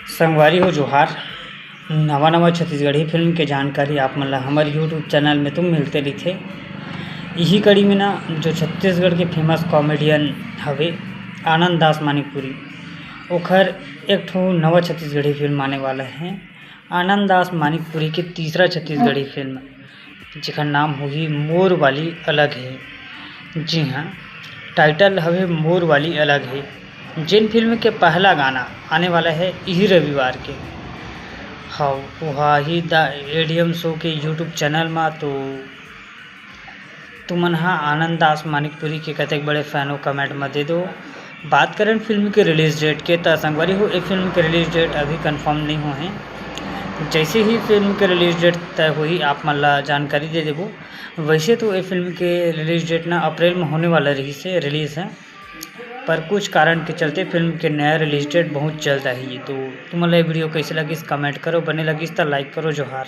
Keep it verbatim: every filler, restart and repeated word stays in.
संगवारी हो जोहार। नवा नवा छत्तीसगढ़ी फिल्म के जानकारी आप मन ला हमर YouTube चैनल में तो मिलते रहिथे। इही कड़ी में ना, जो छत्तीसगढ़ के फेमस कॉमेडियन हवे आनंद दास मानिकपुरी, ओखर एक ठो नवा छत्तीसगढ़ी फिल्म आने वाला है। आनंद दास मानिकपुरी के तीसरा छत्तीसगढ़ी फिल्म, जेकर नाम होही मोर वाली अलग हे। जी हाँ, टाइटल हवे मोर वाली अलग हे, जेन फिल्म के पहला गाना आने वाला है इही रविवार के। हाँ, वही द एडीएम शो के YouTube चैनल मा। तो तुमन हा आनंद दास मानिकपुरी के कतेक बड़े फैन हो, कमेंट में दे दो। बात करें फिल्म के रिलीज डेट के, त संगवारी हो, ए फिल्म के रिलीज डेट अभी कंफर्म नहीं हो है। जैसे ही फिल्म के रिलीज डेट तय होही, आप मन ला जानकारी दे देबो। वैसे तो ए फिल्म के रिलीज डेट ना अप्रैल में होने वाला रही से रिलीज है, पर कुछ कारण के चलते फिल्म के नया रिलीज डेट बहुत जल्द आही। तो तुमन ला ये वीडियो कैसे लगिस, कमेंट करो, बने लगिस त लाइक करो। जोहार।